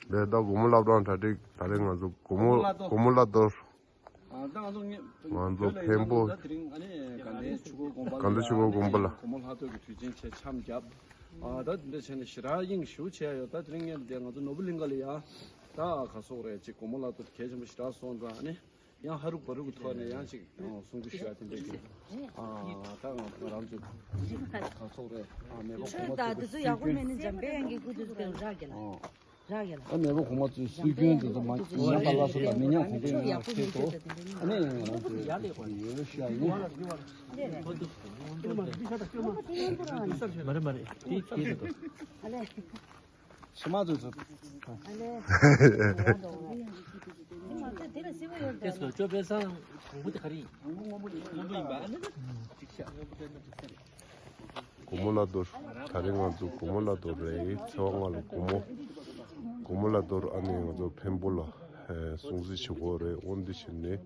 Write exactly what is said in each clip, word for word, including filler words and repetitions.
ལས་ད་སྒོ་མོ་བླ་བྲང་གྲ་སྒྲིག་ད་རེས་ང་ཚོ་སྒོ་མོ་སྒོ་མོ་བླ་རྡོར། ཨ་ད་ང་ཚོ་ངེ་ང་ཚོ་བོད་ལ་འཕན་ཡོད་པོ། ད་དེ་རིང་ཨ་ནི་དགའ་ལྡན་ཆོས་འཁོར་དགོན་པ་ལ་དགའ་ལྡན་ཆོས་འཁོར་དགོན་པ་ལ་སྒོ་མོ་བླ་རྡོར་གྱི་དུས་ཆེན་བྱས་འཆམ་བརྒྱབ། ཨ་ད་དེ་འདྲ་བྱས་ནས་ཞེ་དྲག་དབྱིངས་ཞེ་པོ་ཆེ་ཡོད། ད་དེ་རིང་ངས་འདི་ང་ཚོ་ནོར་བུ་གླིང་ག་ལ་ཡ་ད་ག་སོག་རེད་ཅིག་སྒོ་མོ་བླ་རྡོར་གལ་ཆེན་པོ་ཞེ་དྲག་སོང་ཙང་ཨ་ནི། ཡང་ཧ་རུ་བ་རུ་གི་ཐོག་ནས་ཡང་ཅིག་གསུང་ཆོས་ཞུ་ཡ་དེ་འདྲ་ཅིག་ཨ་ད་ང་ང་རང་ཚོ་ག་སོག་རེད། ཨ་མེས་པོ་གོང་མ་ཆོས་དང་དེ་ཚོ་ཡག་པོ་མེད་ན་འཇམ་པའི་དབྱངས་ཀྱི་སྐུ་དུས་སུ་རག་གི་ལ། ཨ་རག་གི་ལ། ཨ་མེས་པོ་གོང་མ་ཚོའི་སྲོལ་རྒྱུན་དེ་ཚོ་མ་ཉམས་པ་སླར་གསོ་དང་མི་ཉམས་གོང་འཕེལ་ཡོང་བ་ཆེད་དུ་ཨ་ནི་ང་རང་ཚོས་ཡོད་ལ་ཞུ་ཡ་ཡིན། མ་རེད་མ་རེད་དེ་དེ་རེད་དོ། ཕྱི་མ་དུས་ཚོད། ཨ་ལས། དེ་སོ་ཅོ་པེ་སང་དང་པོ་དེ་ག་རེ་ཡིན། སྔོན་པོ་ཡིན་པ་ཨ་ནི། སྒོ་མོ་བླ་རྡོར། ད་རེས་ང་ཚོ་སྒོ་མོ་བླ་རྡོར་རེད། ཚེས་པ་ལྔ་ལ་སྒོ་མོ། སྒོ་མོ་བླ་རྡོར་ཨ་ནི་ང་ཚོ་འཕན་པོ་ལ་སྲུང་བརྩི་བྱེད་དགོས་རེད། འོན་ཏེ་ཕྱིན་ནས་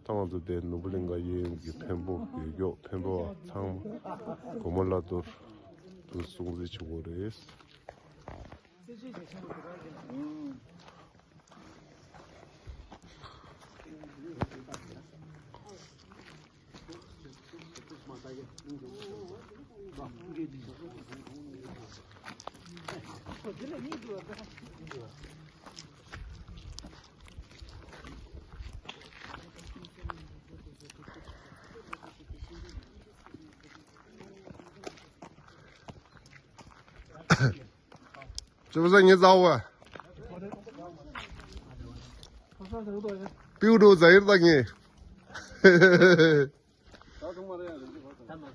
ད་ང་ཚོ་དེ་ནོར་བུ་གླིང་ག་གཡས་གཡོན་གྱི་འཕན་པོ་ཡུལ་སྐྱོབ་འཕན་པོ་བ་ཚང་མ་སྒོ་མོ་བླ་རྡོར་དུ་སྲུང་བརྩི་བྱེད་དགོས་རེད། ཅོ་ས་ངེ་ཛའ་བ། པིའུ་ཏོ་ཛ་ཡིར་ད་ངེ།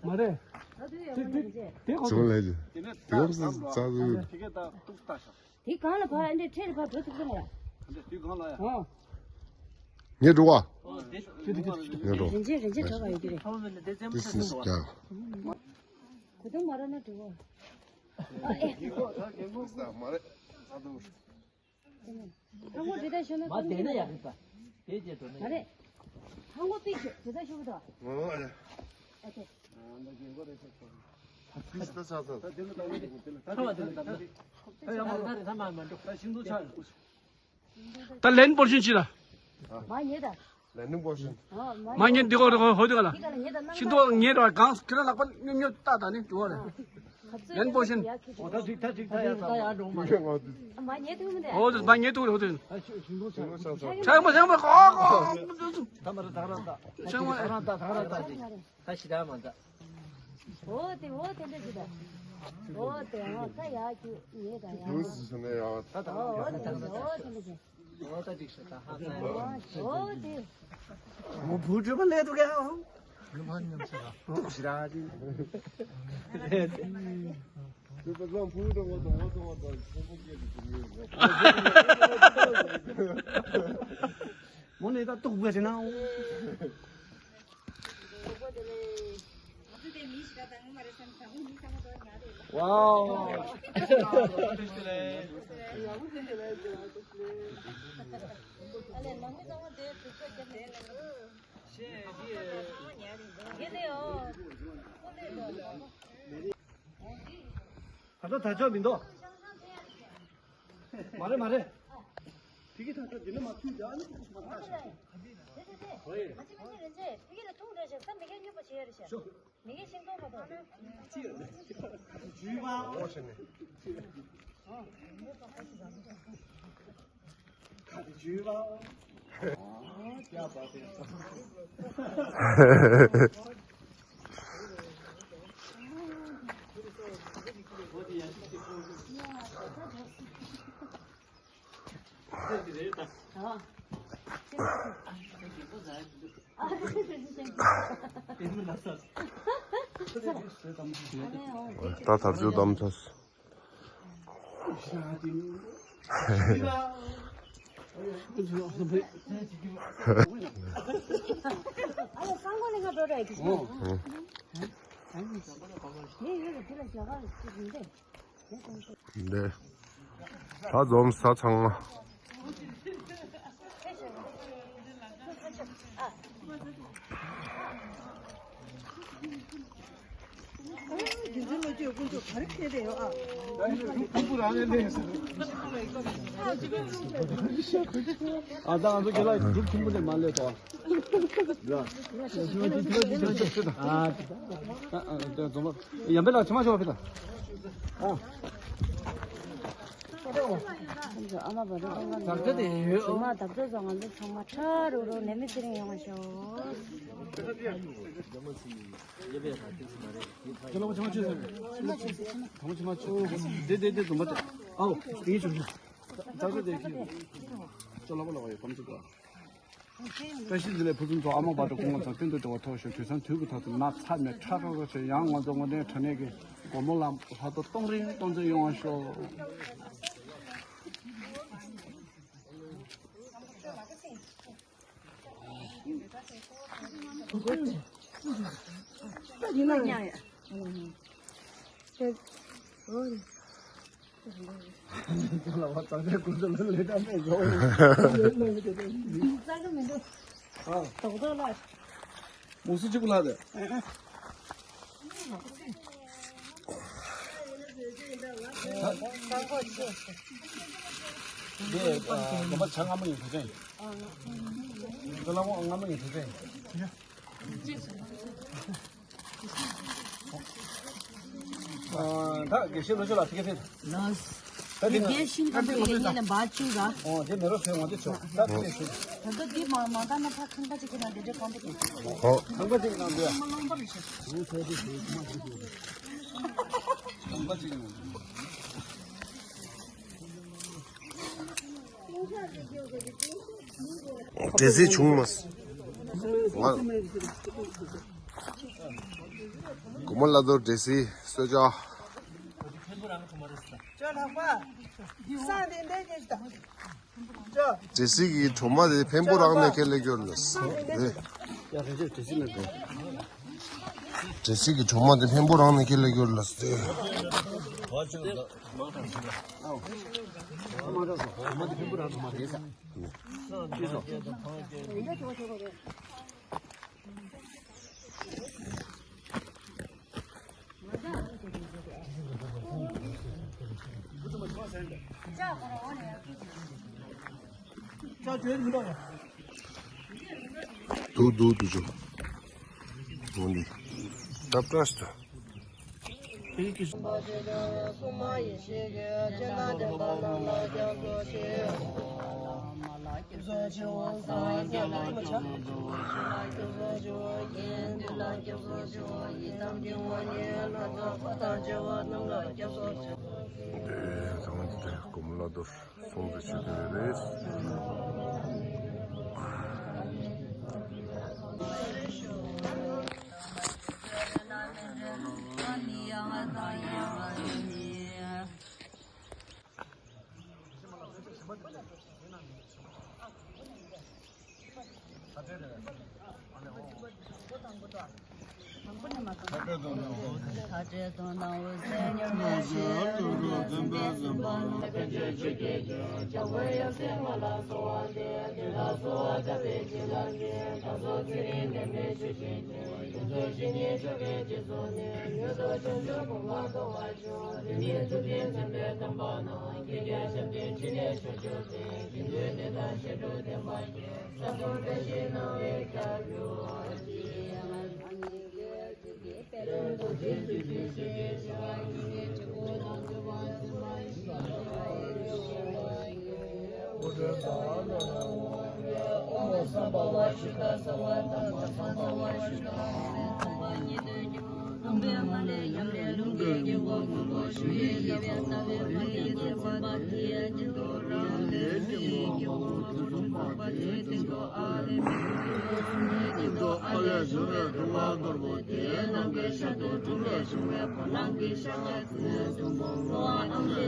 མ་རེད། དེ་དེ་དེ་ཙུང་ལས་ཀྱི་དེ་ཡོམ་སུ་ཙ་ཙུ། དེ་གང་ལ་ཕར་ཨ་འདྲས་ཁྲེལ་ཕར་འགྲོ་ཐུབ་ཀྱི་མ་རེད། ཨ། ངས་འགྲོ་བ། ངས་འགྲོ། རིན་ཆེན་རིན་ཆེན་གྲགས་པ་ཡོད་ཀྱི་རེད། This is ཀྱང་། གོ་ཐུང་མ་ར་ན་འགྲོ་བ། ཨ་ཨེ། མ་རེད། ཧང་གོ་དེ་ལྟར་ཤོད་ན་མ་བསྡད་ན་ཡག་གི་པ། དེ་རྗེས་འགྲོ་ན་མ་རེད། ཧང་གོ་པི་ཤོད་དེ་ལྟར་ཤོད་གི་འདུག་ཨ་ཨ་ཅེ། ཁ་བ་དེ་ལ་བཏབ་ན། ད་ཡང་མ་འགྲོ། ད་ཤིང་ཏོག་ཆགས། ད་ལན་པོར་ཤིན་ཅི་ལ། མ་ཉེ་ད། ལན་པོར་ཤིན། མ་ཉེ་འདི་གོ་ཧོ་འདི་ག་ལ། ཤིང་ཏོག་ཉེ་ར་གང་ཁྱེད་རང་ལག་པ་ཉོབ་ཉོབ་ལྟ་ད་ནི་འགྲོ་རེད། ཡན་པོ་ཤིན། ཨོ་ད་ཅིག་ད་ཅིག་ད་ཡ་ད། མ་ཉེ་ཐུག་མི་འདུག་ཨོ་ད་མ་ཉེ་ཐུག་རེད་ཧོ་ད། ཆང་མ་ཆང་མ་ཨོ་ཨོ། ད་མ་རེད་ད་ར་ད། ཆང་མ་ད་ར་ད་ད་ཅིག་ད་ཤི་ད་མ་ད། ཨོ་དེ་ཨོ་དེ་འདྲ་ཅིག་ད། ཨོ་དེ་ཨོ་ད་ཡ་ཅིག་ཉེ་ད་ཡ། ཡོད་སུ་ནས་ཡ། ད་ད་ཨོ་དེ་འདྲ་ཨོ་དེ་འདྲ་ཅིག་ཨོ་ད་ཅིག་ཤི་ད་ཧ་ད་ཡ། ཨོ་དེ། ཨོ་བུ་གྲོད་པ་ལས་འདུག་ག་ཨོ། ནུ་མ་ཉམས་སུ་ར། ཞི་ར་ཅི། ནུ་པ་ལོང་བུ་དང་ང་དང་ང་དང་ང་དང་ཆེན་པོ་སྐད་དུ་ཞུ་ངེས་ཡོད། མོ་ནས་ད་ཏོག་བུ་ཟེར་ན་ཨོ། ཝའོ། ད་ལྟ་ད་ཆོག་མི་འདུག་མ་རེད་མ་རེད། ཕི་གི་ད་ལྟ་འདི་ནས་མ་ཐུག་ཡ་ནི་ཁོ་ཚོ་མ་ལྟ་ཞིག་ཨ་ཅེ་ཨ་ཅེ་རེ་ཅེ་ཕི་གི་ལ་ཐུག་འདྲ་ཞིག་ས་མི་གེ་སྨྱོ་པོ་བྱེད་ཡ་རེད་ཤག་མི་གེ་ཤིང་ཏོག་མ་གཏོགས། ཅི་ཡོད་ལེ། ཅི་ཡོད་ལེ། ཅི་ཡོད་ལེ། ད་ཐབས་ཇུས་བདམས་ཚར། འདི། ད་འཛོམས་ས་ཚང་མ། ཨ་ད་ང་ཚོ་ཁྱེད་ལ་སྒྲུབ་ཐུང་པོ་ནས་མ་སླེབས་དོ། ཡ། ཨ་ཨ་ཨ་ཨ་ཡ་འབེ་ལ་ཕྱི་མ་ཤོག་ཕི་ལ། ཨ། ཨ་མ་བ་རོ་ཨ་མ་བ་རོ། ད་ཚོད་དེ་ཡོད། ཨ་མ་ད་ཚོད་ཚོ་ང་ཚོ་ཚང་མ་ཁྲ་རུ་རུ་ནད་མེད་ཚེ་རིང་ཡོང་བ་ཤོག་ཁྱེད་ལ་ཕྱི་མ་ཆུ་ཟེར། ཕྱི་མ་ཆུ་ཆུ་ཆུ། ཕྱི་མ་ཆུ་ཟེར། ཕྱི་མ། ཕྱི་མ་ཆུ། དེ་དེ་དེ་དུ་མ་ཏེ། ཨའོ། དེ་ཆུ་ཆུ། ད་ཚོད་དེ་ཁྱེད། ཅོ་ལ་པ་ལ་བ་ཡོད་གམ་ཚོད་དོ། བཀྲ་ཤིས་བདེ་ལེགས་ཕུན་སུམ་ཚོགས། ཨ་མ་བ་དང་སྐུ་ངོ་ཚང་སྟོན་དུ་བདེ་བ་ཐོབ་ཤོག་དུས་སང་དུས་ཀྱི་ཐོག་ཏུ་ན་ཚ་མེད་ཁྲག་ཁྲག་ཁྲག་ཆེ་ཡང་ང་ཚོ་དངོས་གནས་དྲང་གནས་ཀྱི་སྒོ་མོ་ལ་ལྷ་ཐོ་སྟོང་རིང་སྟོང་ཚད་ཡོང་བ་ཤོག་མུ་སི་གཅིག་པུ་ལྷག་དེ། འདི་ཨ་ལོ་མ་ཆ་སྔ་མོ་ཡིན་དུས་ཚོད་ཡིན། ཁོ་ལ་མོ་སྔ་མོ་ཡིན་དུས་ཚོད་ཡིན། ཨ་ད་དགེ་བཤེས་ལོ་ཆོས་ལགས་ཕ་གི་ཕེབས། ལགས། ད་དེ་ང་དེ་ཤིང་ཁམས་དེ་ངེད་ལ་འབའ་བཅུག་ག་ཨོ་དེ་མེ་རོ་ཕེབས་འོང་དེ་ཆོག་ད་དེ་ཕེབས། ད་ལྟ་འདི་མ་མ་ད་ན་ཕ་ཁང་པ་ཅིག་གི་ན་དེ་འདྲ་གང་དུ་གི་ཨོ། ཁང་པ་ཅིག་ནང་དུ་ཡ། ཁང་པ་ཅིག་ནང་དུ། འདྲེ་སྲིན་བྱུང་མ། ང་། གོ་མ་ལ་དོ་འདྲེ་སྲིན་གསོད་བྱ། འདྲེ་སྲིན་གྱི་གྲོག་མ་དེ་འཕན་པོ་རང་ནས་ཁས་ལེན་སྐྱོར་ལ། འདྲེ་སྲིན་གྱི་གྲོག་མ་དེ་འཕན་པོ་རང་ནས་ཁས་ལེན་སྐྱོར་ལ། དུ་དུ་དུ་ཆུ། འོ་ནི། ཏབ་ཏྲ་སྟ། དེ་ཚང་མ་དེ་གོམ་ལ་དོར། སྲུང་བརྩི་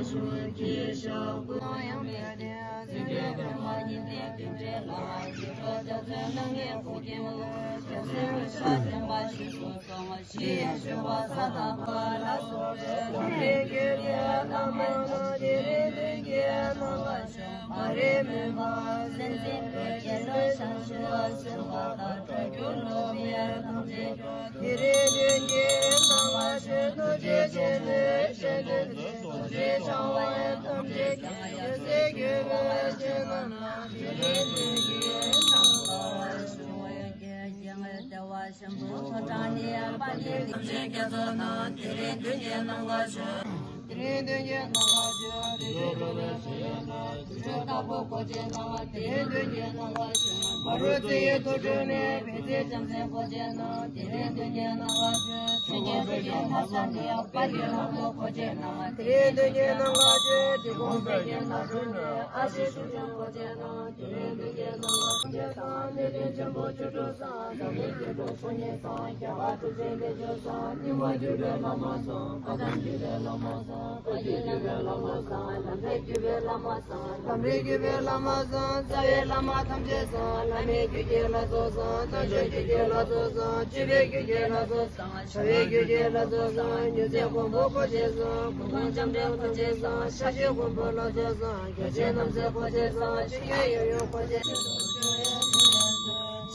ཞུ་གི་ཡོད་རེད།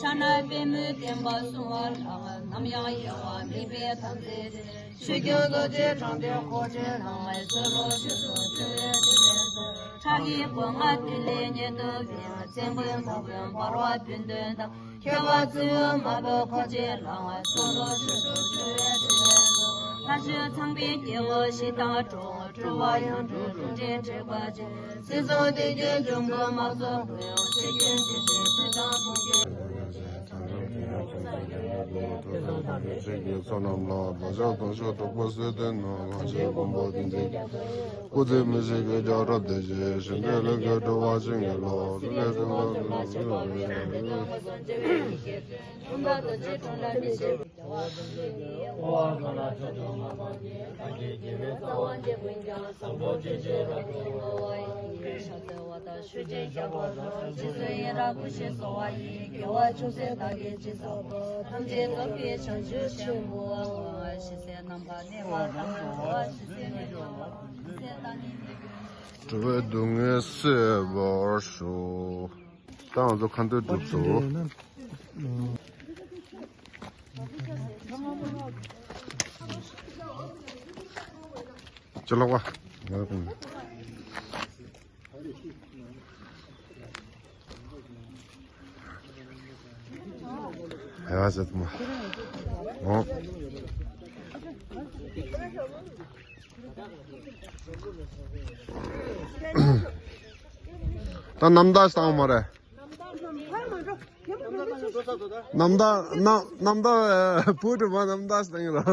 ཕྱག་ན་པདྨོའི་བརྟན་པ་བསྲུང་བ་ལ། ནམ་ཡང་གཡེལ་བ་མེད་པའི་དམ་ཚིག་ཆོས་སྐྱོང་རྡོ་རྗེ་འཆང་དེ་འཁོར་བཅས་ལ། གསོལ་ལོ་ཞུ་སོ་བཅོལ་བའི་དྲིན་ལན་དུ། ཁྲག་གི་སྒོ་ང་བདུད་ལས་ཉེན་བཏུབ་པའི། བཙན་པོའི་དམག་དཔོན་འབར་བ་བདུད་འདུལ་དང་། ཁྱད་པར་ཚུལ་མ་བོས་འཁོར་བཅས་ལ། གསོལ་ལོ་ཞུ་སོ་བཅོལ་བའི་དྲིན་ལན་དུ། ལྷ་ཆོས་ཚངས་པའི་རྒྱལ་པོ་ཞི་དང་འགྲོ། འགྲོ་བ་ཡོངས་སྒྲོལ་ཀླུ་འདྲེ་དྲེགས་པ་ཆེ། སྲིད་གསུམ་དུས་ཀྱི་འབྱུང་པོ་དམག་ཚོགས་ཀུན། སྲིད་ཀྱི་འདུས་བྱས་བདུད་དང་ཕུང་པོའི། ཚོགས་རྣམས་ལ། བདག་ཅག་དང་ཕྱོགས་གྲོགས་པོ་བསོད་ལྡན་ནོ། གང་ཕྱིར་མགོན་པོ་བསྟན་འཛིན་རྒྱལ་པོ། སྐུ་ཚེ་མི་ཤིགས་ཀྱི་རྒྱལ་སྲས་དེ་བཞིན། གཞན་དོན་ལས་འགལ་འགྲོ་བ་ཅན་གྱི་བློ། ཕྲིན་ལས་བརྩོན་འགྲུས་ཀུན་ལ་བརྩོན་པ་ཡིས། འཁྲུངས་པ་རྡོ་རྗེ་འགྲོ་ལ་མི་ཤེས། རྒྱལ་བ་ཀུན་གྱི་དབུ་འཕང་མཐོ་ལ་མཆོག་ཏུ་བསྔགས་པ་ཡིས། བདག་གི་དགེ་བའི་རྩ་བ་འདི་ཀུན་ཀྱང་། བཟང་པོ་སྤྱོད་ཕྱིར་རབ་ཏུ་བསྔོ་བ་ཡི། ཕྱག་འཚལ་བ་དང་ཆོས་ཀྱི་བཤགས་པ་དང་། རྗེས་སུ་ཡི་རང་བསྐུལ་ཞིང་གསོལ་བ་ཡི། དགེ་བ་ཅུང་ཟད་བདག་གིས་ཅི་བསགས་པ། ཐམས་ཅད་རྫོགས་པའི་བྱང་ཆུབ་ཆེན་པོའང་། ཞི་བྱེད་རྣམ་པར་གནས་པ་དང་། འགྲོ་བ་ཇི་སྲིད་མི་འགྲོ་བ། ཉེས་སེལ་དང་ནི་མི་ཀུན། འགྲོ་བའི་སྡུག་བསྔལ་སེལ་བར་ཤོག་ད་ང་ཚོ་ཁ་འདོན་གྲུབ་སོང་། ཅི་ལགས་པ། ཡ་ཟེར་ཐུབ་མ། འོ། ད་རྣམ་ཐར་བཏང་མ་རེད། རྣམ་ཐར་རྣམ་ཐར་བུ་གྲུབ་པ་རྣམ་ཐར་བཏང་ཡོད་ལ།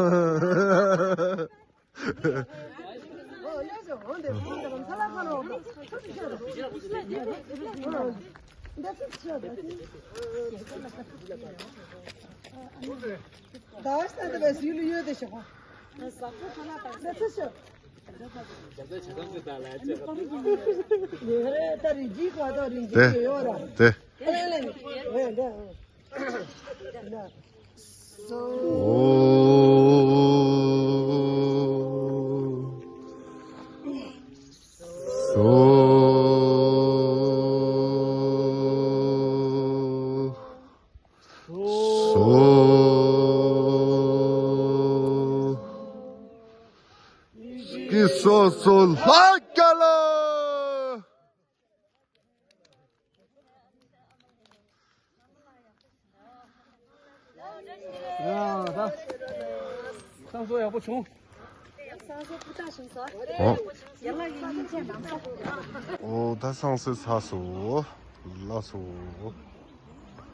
དེ། སོ། སོ། སོ། སྐྱིད་སོ་སོ་ལྷ་སྐལ། ཡ་ད། བསང་གསོལ་ཡག་པོ་བྱུང་། བསང་གསོལ་སྤུས་དག་བྱུང་སོང་། ཨོ། ཡ་ལ་ཡིན་ཡིན་ཅན་ནམ་ས། ཨོ་ད་བསང་གསོལ་ཚར་སོང་། ལགས་སོ།